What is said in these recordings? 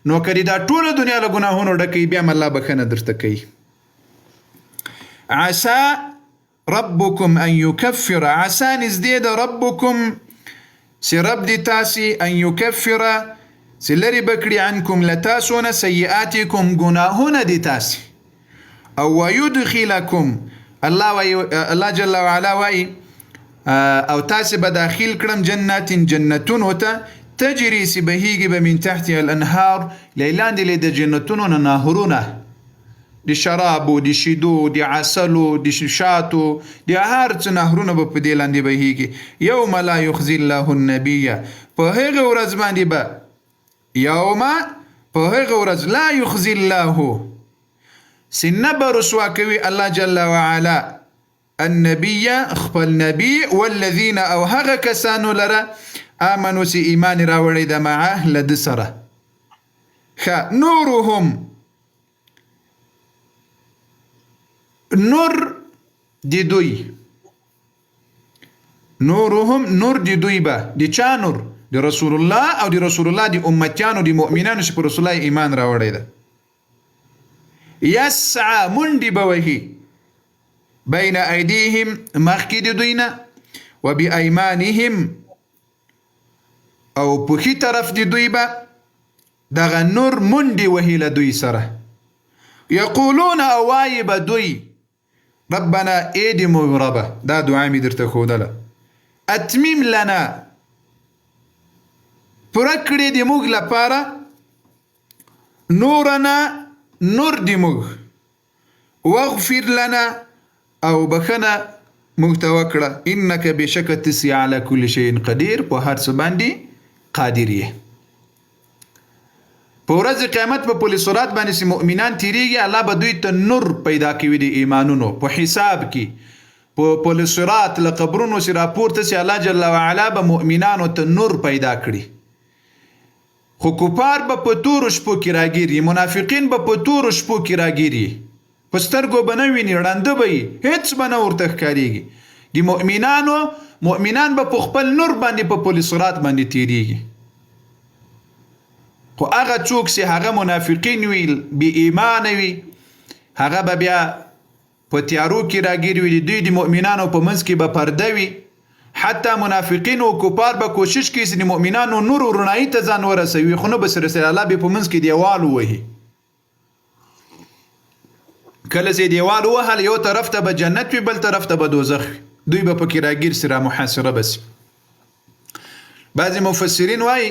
نو که دې دا ټوله دنیا له ګناهونو ډکه وي، بیا هم الله بښنه درته کوي. عسى ربکم ان یکفر، عسى نږدې ده، ربکم چې رب دې تاسې، ان یکفر چې لرې به کړي، عنکم له تاسو نه، سیئاتکم ګناهونه دې تاسې، او ویدخلکم، الله وایي، الله جل وعلا وایي، او تاسې به داخل کړم، جنات جنتونو ته، تجري چې بهیږي به، من تحتها الانهار له لاندې له د جنتونو نه نهرونه د شرابو، د شیدو، د عسلو، د شاتو، د هر څه نهرونه به په دې لاندې بهیږي. یوم لا یخزي الله النبی، په هغه ورځ باندې به، یوم په هغه ورځ، لا یخزي الله چې نه به رسوا کوي الله جل وعلا النبي خپل نبی، والذین او هغه کسانو لره، آمنو چې ایمان راوړی د، معه له ده سره. ښه، نورهم نور د دوی، نورهم نور د دوی به، د چا نور؟ د رسول الله او د رسول الله د امتیانو، د مؤمنانو چې پر رسول الله ایمان راوړی ده. یسعى منډې به وهي، بین ایدیهم مخکې د دوی نه، وبأیمانهم او په ښي طرف د دوی به دغه نور منډې وهي له دوی سره. یقولون او وایي به دوی، ربنا ای د موږ ربه، دا دعا مې درته ښودله، اتمیم لنا پوره کړې د موږ لپاره، نورنا نور د موږ، واغفر لنا او بخنه موږ ته وکړه، انک بشک تسی علی کل شیء قدیر، په هر څه باندې قادر یې. په ورځ قیامت په پل صراط باندې چې مؤمنان تیریږي، الله به دوی ته نور پیدا کوي د ایمانونو په حساب کې. په پل صراط له قبرونو چې راپورته سي، الله جل وعلا به مؤمنانو ته نور پیدا کړي، خو کفار به په تورو شپو کې راګیر، منافقین به په تورو شپو کې راګیر، په سترګو به نه ویني، ړانده به وي، هیڅ به نه ورته ښکارېږي. د مؤمنانو مؤمنان به په خپل نور باندې په پل صراط باندې تیریږي، خو هغه څوک چې هغه منافقین وي، بې ایمانه وي، هغه به بیا په تیارو کې راګیر وي. د دوی د مؤمنانو په منځ کې به پرده وي. حتی منافقین او کفار به کوشش کوي چې د مؤمنانو نور او رڼایي ته ځان ورسوي، خو نه به رسوي. الله به په منځ کې دیوال ووهي. کله چې دیوال ووهل، یو طرف ته به جنت وي، بل طرف ته به دوزخ وي، دوی به پکې راګیر سي، را محاصره به سي. بعضې مفسرین وایي،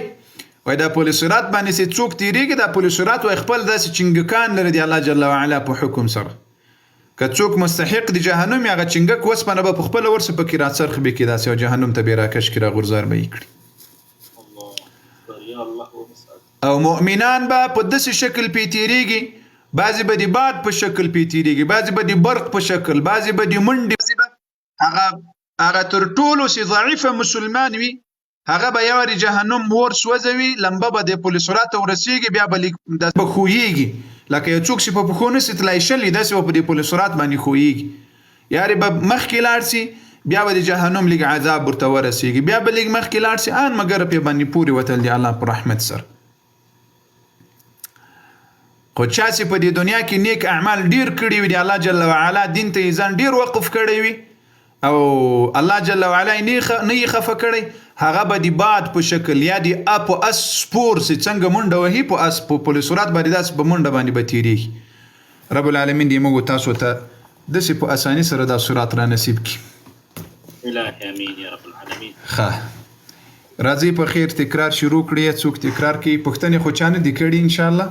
وای دا پل صراط باندې چې څوک تیریږي، دا پل صراط وای خپل داسې چنګکان لري د الله جل وعلا په حکم سره، که څوک مستحق د جهنم، هغه چنګک وسپنه به په خپله ورسه پکې راڅرخ به کړي داسې، او جهنم ته به یې راکش کړي، راغورځار به یې کړي. او مؤمنان به په داسې شکل پې تیریږي، بعضې به د باد په شکل پې تیریږي، بعضې به د برق په شکل، بعضې به د منډې، هغه تر ټولو چې ضعیفه مسلمان وي، هغه به یو د جهنم ور سوځوي، لمبه به د پل صراط ته ورسیږي، بیا به لیک د به ښویږي، لکه یو څوک چې په پښو نه سي تلای شلی، داسې به په دې پل صراط باندې ښویږي. یارې به مخکې لاړ سي، بیا به د جهنم لږ عذاب ورته ورسیږي، بیا به لږ مخکې لاړ سي، ان مګر پې باندې پورې وتل دی الله په رحمت سره. خو چا چې په دې دنیا کې نیک اعمال ډیر کړي وي، د الله جل وعلا دین ته یې ځان ډیر وقف کړی وي او الله جل وعلا یې نه یې خفه کړی، هغه به د باد په شکل یا د په اس سپور چې څنګه منډه وهي په اس، په پل صراط باندې داسې په منډه باندې به تېرېږي. رب العالمین دې موږ تاسو ته داسې په اساني سره دا صراط را نصیب کړي. الهي امين يا رب العالمين. ښه، راځئ په خیر، تکرار شروع کړي. څوک تکرار کوي؟ پوښتنې خو چا نه دي کړي. ان شاء الله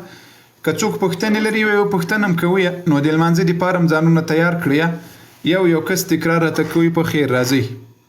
که څوک پوښتنې لري، یو پوښتنه هم کوي، نو د لمانځه دپاره هم ځانونه تیار کړي. یو یو کس تکرار راته کوي. په خیر، راځئ.